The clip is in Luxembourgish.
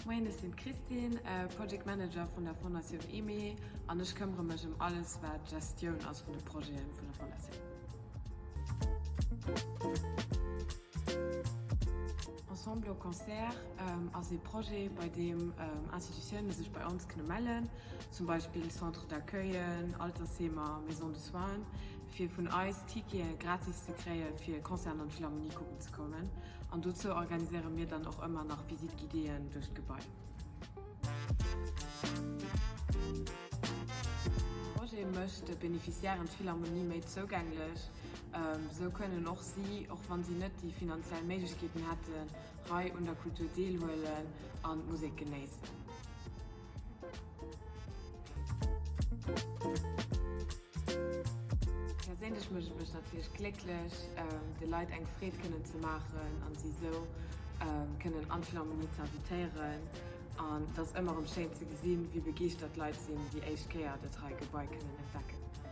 Moien, ech sinn d'Christine, Project Manager vun der Fondatioun Aimée an ech këmmere mech ëm alles wat Gestioun ass vun de Projeten vun der Fondatioun. Ensemble au concert ass ee Projet bei deem Institutioune sech bei ons kënne mellen, zum Beispill Centre d'accueillen, Altersheemer, Maison de soins, fir vun eis Tickete gratis ze kréie fir Concerten an d'Philharmonie kucken ze kommen. An dozou organiséiere mir dann och ëmmer nach Visite guidéeën duerch d'Gebai. De Projet mécht de Beneficiairen d'Philharmonie méi zougänglech. Esou kënnen och si, och wann si net déi finanziell Méiglechkeeten hätten, hei un der Kultur deelhuelen an d'Musek genéissen. Perséinlech mécht et mech natierlech glécklech, de Leit eng Freed kënnen ze maachen an si esou kënnen an d'Philharmonie ze invitéieren. An et ass ëmmer erëm schéin ze gesinn, wéi begeeschtert d'Leit sinn, déi éischt Kéier dat hei Gebai kënnen entdecken.